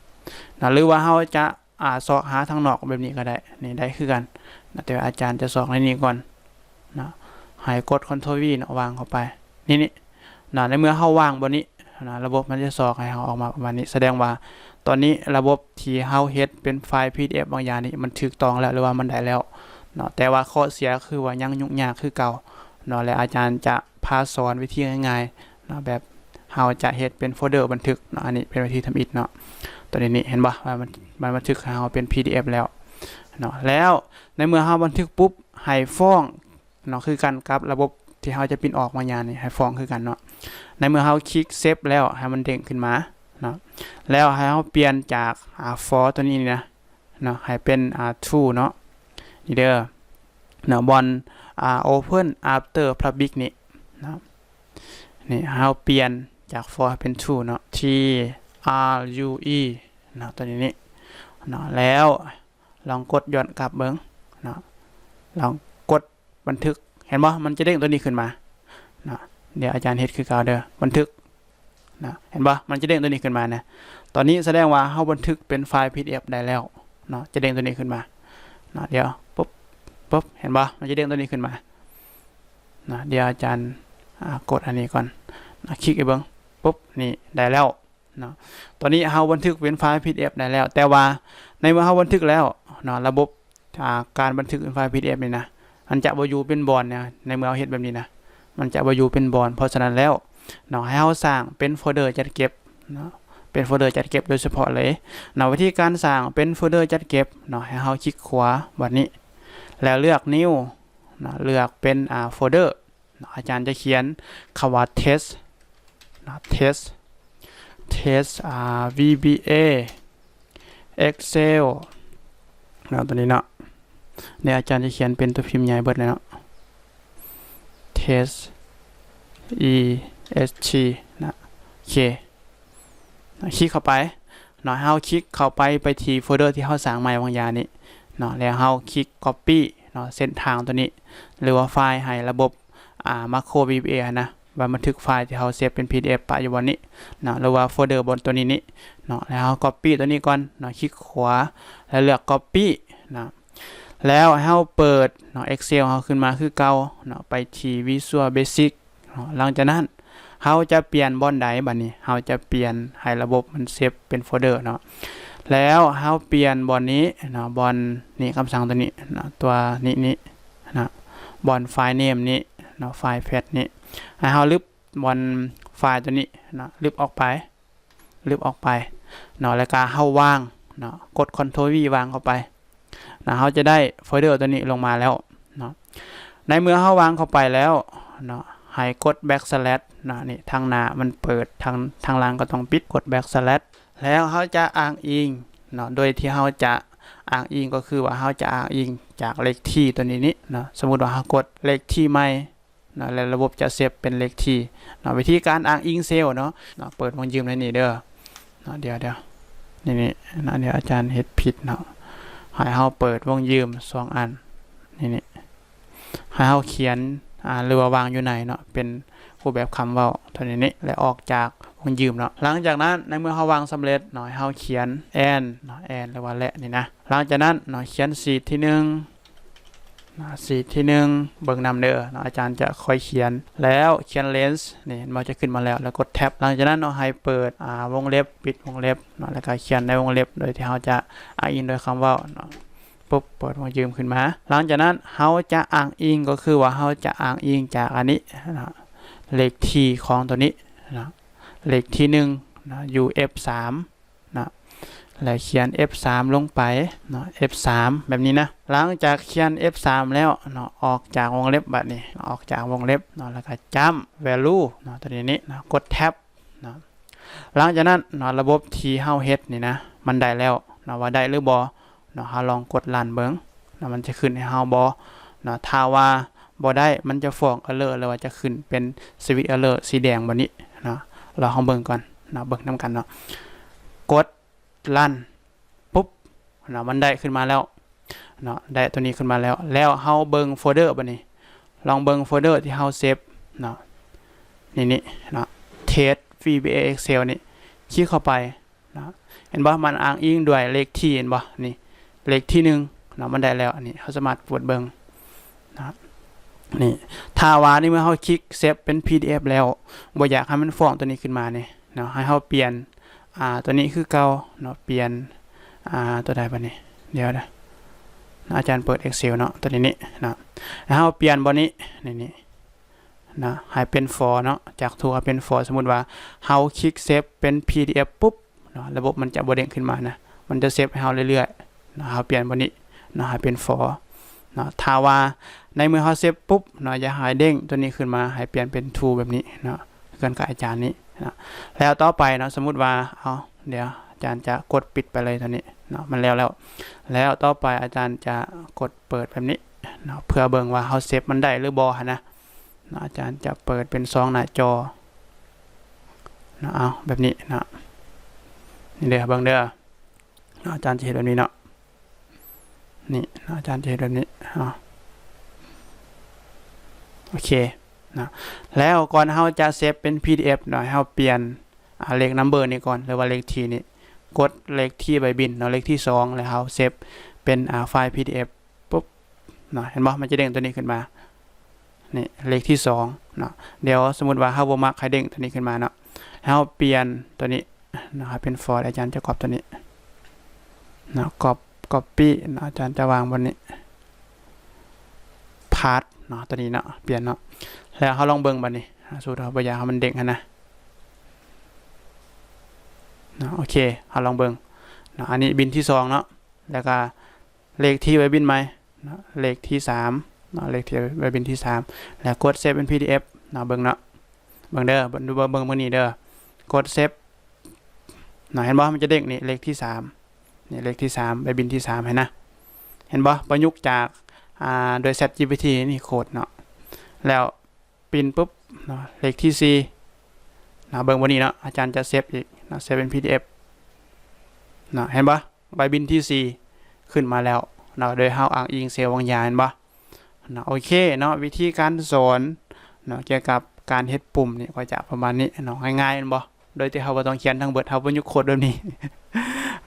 ເນາະ. ຫຼືວ່າເຮົາຈະ ອາ ຊອກຫາທາງນອກແບບນີ້ກໍໄດ້ ນີ້ໄດ້ຄືກັນນະ. ແຕ່ວ່າອາຈານຈະຊອກໃນນີ້ກ່ອນນະ. ໃຫ້ກົດ Ctrl V ເນາະ ວາງເຂົ້າໄປ ນີ້ໆນະ. ໃນເມື່ອເຮົາວາງບ່ອນນີ້ນະ ລະບົບມັນຈະຊອກໃຫ້ເຮົາອອກມາປະມານນີ້. ສະແດງວ່າຕອນນີ້ລະບົບທີ່ເຮົາເຮັດເປັນໄຟລ໌ PDF ບາງຢ່າງນີ້ ມັນຖືກຕ້ອງແລ້ວ ຫຼືວ່າມັນໄດ້ແລ້ວເນາະ. ແຕ່ວ່າຂໍ້ເສຍຄືວ່າຍັງຫຍຸ້ງຍາກຄືເກົ່າເນາະ. ແລະອາຈານຈະພາສອນວິທີງ່າຍໆ ເນາະ ແບບເຮົາຈະເຮັດເປັນໂຟນເດີບັນທຶກເນາະ. ອັນນີ້ເປັນວິທີທຳອິດເນາະ. ຕົວນີ້ນີ້ ເຫັນບໍ່ວ່າມັນ ມັນບັນທຶກໃຫ້ເຮົາເປັນ PDF ແລ້ວເນາະ. ແລ້ວໃນເມື່ອເຮົາບັນທຶກປຸບ ໃຫ້ຟ້ອງເນາະ ຄືກັນກັບລະບົບທີ່ເຮົາຈະປຣິ້ນອອກມາຍາມນີ້ ໃຫ້ຟ້ອງຄືກັນເນາະ. ໃນເມື່ອເຮົາຄລິກເຊບແລ້ວ ໃຫ້ມັນເດ້ງຂຶ້ນມາເນາະ. ແລ້ວໃຫ້ເຮົາປ່ຽນຈາກ ອາ for ຕົວນີ້ນີ້ນະ ເນາະ ໃຫ້ເປັນ ອາ true ເນາະ. ນີ້ເດີເນາະ ບ່ອນ ອາ open after public ນີ້ເນາະ. ນີ້ເຮົາປ່ຽນຈາກ for ໃຫ້ເປັນ true ເນາະ T R U E ເນາະ ຕົວນີ້ນີ້ເນາະ. ແລ້ວລອງກົດຍ້ອນກັບເບິ່ງເນາະ. ລອງກົດບັນທຶກ ເຫັນບໍ່ ມັນຈະເດ້ງຕົວນີ້ຂຶ້ນມາເນາະ. ດຽວອາຈານເຮັດຄືເກົ່າເດີ ບັນທຶກ ນະ ເຫັນບໍ່ ມັນຈະເດ້ງຕົວນີ້ຂຶ້ນມານະ. ຕອນນີ້ສະແດງວ່າເຮົາບັນທຶກເປັນໄຟລ໌ PDF ໄດ້ແລ້ວເນາະ. ຈະເດ້ງຕົວນີ້ຂຶ້ນມາເນາະ. ດຽວ ປຸບ ປຸບ ເຫັນບໍ່ ມັນຈະເດ້ງຕົວນີ້ຂຶ້ນມາເນາະ. ດຽວອາຈານ ອາ ກົດອັນນີ້ກ່ອນນະ ຄລິກໃຫ້ເບິ່ງ ປຸບ ນີ້ໄດ້ແລ້ວເນາະ. ຕອນນີ້ເຮົາບັນທຶກເປັນໄຟລ໌ PDF ໄດ້ແລ້ວ. ແຕ່ວ່າໃນເມື່ອເຮົາບັນທຶກແລ້ວເນາະ ລະບົບ ອາ ການບັນທຶກເປັນໄຟລ໌ PDF ນີ້ນະ ມັນຈະບໍ່ຢູ່ເປັນບ່ອນນະ. ໃນເມື່ອເຮົາເຮັດແບບນີ້ນະ ມັນຈະບໍ່ຢູ່ເປັນບ່ອນ. ເພາະສະນັ້ນແລ້ວເນາະ ໃຫ້ເຮົາສ້າງເປັນໂຟນເດີຈັດເກັບເນາະ ເປັນໂຟນເດີຈັດເກັບໂດຍສະເພາະເລີຍເນາະ. ວິທີການສ້າງເປັນໂຟນເດີຈັດເກັບເນາະ ໃຫ້ເຮົາຄລິກຂວາບາດນີ້ ແລ້ວເລືອກ New ເນາະ ເລືອກເປັນ ອາ ໂຟນເດີເນາະ. ອາຈານຈະຂຽນຄຳວ່າ Test ເນາະ Test Test ອາ VBA Excel ເນາະ ຕົວນີ້ເນາະ. ດຽວອາຈານຈະຂຽນເປັນຕົວພິມໃຫຍ່ເບິດເລີຍເນາະ Test E S T ນະ. ໂອເຄ ຄລິກເຂົ້າໄປເນາະ. ເຮົາຄລິກເຂົ້າໄປ ໄປທີ່ໂຟນເດີທີ່ເຮົາສ້າງໃໝ່ຫວ່າງຢານີ້ເນາະ. ແລ້ວເຮົາຄລິກ Copy ເນາະ ເສັ້ນທາງຕົວນີ້ ຫຼືວ່າໄຟລ໌ໃຫ້ລະບົບ ອາ Macro VBA ຫັ້ນນະ ວ່າບັນທຶກໄຟລ໌ທີ່ເຮົາເຊບເປັນ PDF ປະຢູ່ບ່ອນນີ້ເນາະ ຫຼືວ່າໂຟນເດີບ່ອນຕົວນີ້ນີ້ເນາະ. ແລ້ວເຮົາ Copy ຕົວນີ້ກ່ອນເນາະ ຄລິກຂວາ ແລ້ວເລືອກ Copy ເນາະ. ແລ້ວໃຫ້ເຮົາເປີດເນາະ Excel ເຮົາຂຶ້ນມາຄືເກົ່າເນາະ ໄປທີ່ Visual Basic ເນາະ. ຫຼັງຈາກນັ້ນເຮົາຈະປ່ຽນບ່ອນໃດບາດນີ້? ເຮົາຈະປ່ຽນໃຫ້ລະບົບມັນເຊບເປັນໂຟນເດີເນາະ. ແລ້ວເຮົາປ່ຽນບ່ອນນີ້ເນາະ ບ່ອນນີ້ ຄຳສັ່ງຕົວນີ້ເນາະ ຕົວນີ້ນີ້ເນາະ ບ່ອນ File Name ນີ້ເນາະ File Path ນີ້ ໃຫ້ເຮົາລຶບບ່ອນໄຟລ໌ຕົວນີ້ເນາະ ລຶບອອກໄປ ລຶບອອກໄປເນາະ. ແລ້ວກະເຮົາວາງເນາະ ກົດ Ctrl V ວາງເຂົ້າໄປ ນະ ເຮົາຈະໄດ້ໂຟນເດີຕົວນີ້ລົງມາແລ້ວເນາະ. ໃນເມື່ອເຮົາວາງເຂົ້າໄປແລ້ວເນາະ ໃຫ້ກົດ backslash ເນາະ. ນີ້ທາງໜ້າມັນເປີດ ທາງ ທາງຫຼັງກໍຕ້ອງປິດ ກົດ backslash ແລ້ວເຮົາຈະອ້າງອີງເນາະ. ໂດຍທີ່ເຮົາຈະອ້າງອີງກໍຄືວ່າເຮົາຈະອ້າງອີງຈາກເລກທີຕົວນີ້ນີ້ເນາະ. ສົມມຸດວ່າເຮົາກົດເລກທີໃໝ່ ເນາະ ແລະ ລະບົບຈະເຊບເປັນເລກທີເນາະ. ວິທີການອ້າງອີງເຊວເນາະ ເນາະ ເປີດວົງຢືມໃນນີ້ເດີເນາະ. ດຽວ ດຽວ ນີ້ ນີ້ເນາະ ດຽວອາຈານເຮັດຜິດເນາະ. ໃຫ້ເຮົາເປີດວົງຢືມສອງອັນ ນີ້ ນີ້ ໃຫ້ເຮົາຂຽນ ອາ ຫຼືວ່າວາງຢູ່ໃນເນາະ ເປັນຮູບແບບຄຳເວົ້າເທົ່ານີ້ນີ້ ແລະ ອອກຈາກວົງຢືມເນາະ. ຫຼັງຈາກນັ້ນ ໃນເມື່ອເຮົາວາງສຳເລັດເນາະ ໃຫ້ເຮົາຂຽນ and ເນາະ and ຫຼືວ່າ ແລະ ນີ້ນະ. ຫຼັງຈາກນັ້ນເນາະ ຂຽນຊີດທີໜຶ່ງ ນະ ຊີດທີໜຶ່ງ ເບິ່ງນຳເດີເນາະ ອາຈານຈະຄ່ອຍຂຽນ ແລ້ວຂຽນ range ນີ້ ເຫັນບໍ່ ຈະຂຶ້ນມາແລ້ວ ແລ້ວກົດ Tab. ຫຼັງຈາກນັ້ນເນາະ ໃຫ້ເປີດ ອາ ວົງເລັບ ປິດວົງເລັບເນາະ ແລ້ວກະຂຽນໃນວົງເລັບໂດຍທີ່ເຮົາຈະອ້າງອີງໂດຍຄຳເວົ້າເນາະ. ປຸບ ເປີດວົງຢືມຂຶ້ນມາ. ຫຼັງຈາກນັ້ນເຮົາຈະອ້າງອີງ ກໍຄືວ່າເຮົາຈະອ້າງອີງຈາກອັນນີ້ເນາະ ເລກທີຂອງຕົວນີ້ເນາະ ເລກທີໜຶ່ງເນາະ ຢູ່ F ສາມ ເນາະ ແລ້ວຂຽນ F ສາມ ລົງໄປເນາະ F ສາມ ແບບນີ້ນະ. ຫຼັງຈາກຂຽນ F ສາມ ແລ້ວເນາະ ອອກຈາກວົງເລັບບາດນີ້ ອອກຈາກວົງເລັບເນາະ ແລ້ວກະຈ້ຳ value ເນາະ ຕົວນີ້ນີ້ເນາະ ກົດ Tab ເນາະ. ຫຼັງຈາກນັ້ນເນາະ ລະບົບທີ່ເຮົາເຮັດນີ້ນະ ມັນໄດ້ແລ້ວເນາະ ວ່າໄດ້ຫຼືບໍ່ເນາະ. ເຮົາລອງກົດຣັນເບິ່ງ ນະ ມັນຈະຂຶ້ນໃຫ້ເຮົາບໍ່ເນາະ. ຖ້າວ່າບໍ່ໄດ້ ມັນຈະຟ້ອງເອີເຣີ ຫຼືວ່າຈະຂຶ້ນເປັນສະວິດເອີເຣີສີແດງແບບນີ້ເນາະ. ລອງເຮົາເບິ່ງກ່ອນເນາະ ເບິ່ງນຳກັນເນາະ. ກົດ ຣັນ ປຸບເນາະ ມັນໄດ້ຂຶ້ນມາແລ້ວເນາະ ໄດ້ຕົວນີ້ຂຶ້ນມາແລ້ວ. ແລ້ວເຮົາເບິ່ງໂຟນເດີບັດນີ້ ລອງເບິ່ງໂຟນເດີທີ່ເຮົາເຊບເນາະ ນີ້ ນີ້ເນາະ ເທສ ວີບີເອ ເອັກເຊວ ນີ້ ຄລິກເຂົ້າໄປເນາະ. ເຫັນບໍ່ ມັນອ້າງອີງດ້ວຍເລກທີ ເຫັນບໍ່ ນີ້ ເລກທີໜຶ່ງເນາະ ມັນໄດ້ແລ້ວ. ອັນນີ້ເຮົາສາມາດເປີດເບິ່ງເນາະ ນີ້ ຖ້າວ່າໃນເມື່ອເຮົາຄລິກເຊບເປັນ ພີດີເອັຟ ແລ້ວ ບໍ່ຢາກໃຫ້ມັນຟ້ອງຕົວນີ້ຂຶ້ນມານີ້ເນາະ ໃຫ້ເຮົາປ່ຽນ ອ່າ ຕົວນີ້ຄືເກົ່າເນາະ ປ່ຽນ ອ່າ ຕົວໃດບັດນີ້ ດຽວນະ ອາຈານເປີດ Excel ເນາະ ຕົວນີ້ນີ້ເນາະ ໃຫ້ເຮົາປ່ຽນບ່ອນນີ້ ນີ້ ນີ້ເນາະ ໃຫ້ເປັນ For ເນາະ ຈາກ To ໃຫ້ເປັນ For ສົມມຸດວ່າເຮົາຄລິກເຊບເປັນ PDF ປຸບເນາະ ລະບົບມັນຈະບໍ່ເດ້ງຂຶ້ນມານະ ມັນຈະເຊບໃຫ້ເຮົາເລື້ອຍໆເນາະ. ເຮົາປ່ຽນບ່ອນນີ້ເນາະ ໃຫ້ເປັນ For ເນາະ. ຖ້າວ່າໃນເມື່ອເຮົາເຊບປຸບເນາະ ຢາກໃຫ້ເດ້ງຕົວນີ້ຂຶ້ນມາ ໃຫ້ປ່ຽນເປັນ To ແບບນີ້ເນາະ ເພື່ອນກັບອາຈານນີ້ເນາະ. ແລ້ວຕໍ່ໄປເນາະ ສົມມຸດວ່າ ເອົາ ດຽວອາຈານຈະກົດປິດໄປເລີຍຕົວນີ້ເນາະ ມັນແລ້ວແລ້ວ. ແລ້ວຕໍ່ໄປອາຈານຈະກົດເປີດແບບນີ້ເນາະ ເພື່ອເບິ່ງວ່າເຮົາເຊບມັນໄດ້ຫຼືບໍ່ຫັ້ນນະເນາະ. ອາຈານຈະເປີດເປັນສອງໜ້າຈໍເນາະ ເອົາ ແບບນີ້ເນາະ ນີ້ເດີ ເບິ່ງເດີເນາະ ອາຈານຈະເຮັດແບບນີ້ເນາະ ນີ້ເນາະ ອາຈານຈະເຮັດແບບນີ້ເນາະ ໂອເຄເນາະ. ແລ້ວກ່ອນເຮົາຈະເຊບເປັນ PDF ເນາະ ໃຫ້ເຮົາປ່ຽນ ອ່າ ເລກນຳເບີນີ້ກ່ອນ ຫຼືວ່າເລກທີນີ້ ກົດເລກທີໃບບິນເນາະ ເລກທີສອງ ແລ້ວເຮົາເຊບເປັນ ອ່າ ໄຟລ໌ PDF ປຸບເນາະ ເຫັນບໍ່ ມັນຈະເດ້ງຕົວນີ້ຂຶ້ນມາ ນີ້ເລກທີສອງເນາະ. ດຽວສົມມຸດວ່າເຮົາບໍ່ມັກໃຫ້ເດ້ງຕົວນີ້ຂຶ້ນມາເນາະ ເຮົາປ່ຽນຕົວນີ້ເນາະ ໃຫ້ເປັນ For ອາຈານຈະກັອບຕົວນີ້ເນາະ ກັອບ ກັອບປີ້ເນາະ ອາຈານຈະວາງບ່ອນນີ້ ພາດເນາະ ຕົວນີ້ເນາະ ປ່ຽນເນາະ. ແລ້ວເຮົາລອງເບິ່ງບັດນີ້ ສູດເຮົາບໍ່ຢາກໃຫ້ມັນເດ້ງຫັ້ນນະເນາະ ໂອເຄ ເຮົາລອງເບິ່ງເນາະ. ອັນນີ້ບິນທີສອງເນາະ ແລ້ວກະເລກທີໃບບິນໃໝ່ເນາະ ເລກທີສາມເນາະ ເລກທີໃບບິນທີສາມ ແລ້ວກົດເຊບເປັນ PDF ເນາະ ເບິ່ງເນາະ ເບິ່ງເດີ ເບິ່ງ ເບິ່ງ ເບິ່ງນີ້ເດີ ກົດເຊບເນາະ ເຫັນບໍ່ ມັນຈະເດ້ງນີ້ເລກທີສາມ ນີ້ເລກທີສາມ ໃບບິນທີສາມ ເຫັນນະ ເຫັນບໍ່ ປະຍຸກຈາກ ອ່າ ໂດຍ ChatGPT ນີ້ໂຄດເນາະ ແລ້ວປິ່ນປຶບເນາະ ເລກທີສີ່ເນາະ ເບິ່ງບ່ອນນີ້ເນາະ ອາຈານຈະເຊບອີກເນາະ ເຊບເປັນ PDF ເນາະ ເຫັນບໍ່ ໃບບິນທີສີ່ຂຶ້ນມາແລ້ວເນາະ ໂດຍເຮົາອ້າງອີງເຊວວາງຢາ ເຫັນບໍ່ເນາະ. ໂອເຄເນາະ ວິທີການສອນເນາະ ກ່ຽວກັບການເຮັດປຸ່ມນີ້ ກໍຈະປະມານນີ້ເນາະ ງ່າຍໆ ແມ່ນບໍ່ ໂດຍທີ່ເຮົາບໍ່ຕ້ອງຂຽນທັງເບິດ ເຮົາປະຍຸກໂຄດແບບນີ້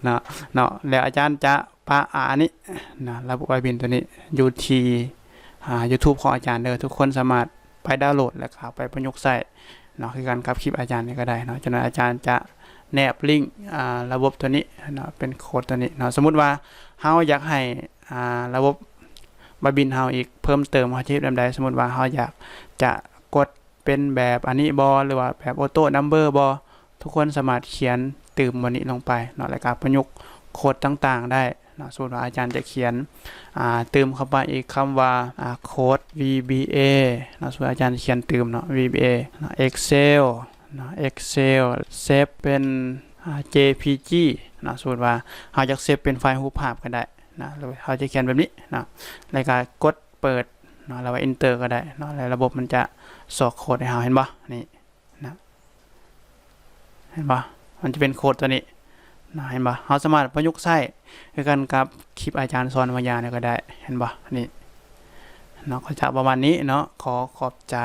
ເນາະ ເນາະ. ແລ້ວອາຈານຈະປະ ອາ ອັນນີ້ນະ ລະບົບໃບບິນຕົວນີ້ຢູ່ທີ່ ອ່າ YouTube ຂອງອາຈານເດີ ທຸກຄົນສາມາດໄປດາວໂຫຼດ ແລ້ວກໍເອົາໄປປະຍຸກໃຊ້ເນາະ ຄືກັນກັບຄລິບອາຈານນີ້ກໍໄດ້ເນາະ. ຈາກນັ້ນອາຈານຈະແນບລິງ ອ່າ ລະບົບຕົວນີ້ເນາະ ເປັນໂຄດຕົວນີ້ເນາະ. ສົມມຸດວ່າເຮົາຢາກໃຫ້ ອ່າ ລະບົບໃບບິນເຮົາອີກເພີ່ມເຕີມ ເຮົາຈະເຮັດແບບໃດ? ສົມມຸດວ່າເຮົາຢາກຈະກົດ ເປັນແບບອັນນີ້ບໍ່ ຫຼືວ່າແບບ Auto Number ບໍ່ ທຸກຄົນສາມາດຂຽນຕື່ມບ່ອນນີ້ລົງໄປເນາະ ແລ້ວກໍປະຍຸກໂຄດຕ່າງໆໄດ້ເນາະ. ສົມມຸດວ່າອາຈານຈະຂຽນ ອ່າ ຕື່ມເຂົ້າໄປອີກຄຳວ່າ ອ່າ ໂຄດ VBA ເນາະ ສົມມຸດອາຈານຂຽນຕື່ມເນາະ VBA ເນາະ Excel ເນາະ Excel ເຊບເປັນ ອ່າ JPG ເນາະ. ສົມມຸດວ່າເຮົາຢາກເຊບເປັນໄຟລ໌ຮູບພາບກໍໄດ້ເນາະ ຫຼືເຮົາຈະຂຽນແບບນີ້ເນາະ ແລ້ວກໍກົດ ເປີດເນາະ ຫຼືວ່າ Enter ກໍໄດ້ເນາະ ແລ້ວລະບົບມັນຈະຊອກໂຄດໃຫ້ເຮົາ ເຫັນບໍ່? ນີ້ນະ ເຫັນບໍ່? ມັນຈະເປັນໂຄດຕົວນີ້ນະ ເຫັນບໍ່? ເຮົາສາມາດປະຍຸກໃຊ້ຄືກັນກັບຄລິບອາຈານສອນມາຢານີ້ກໍໄດ້ ເຫັນບໍ່? ນີ້ເນາະ ກໍຈະປະມານນີ້ເນາະ ຂໍຂອບໃຈ.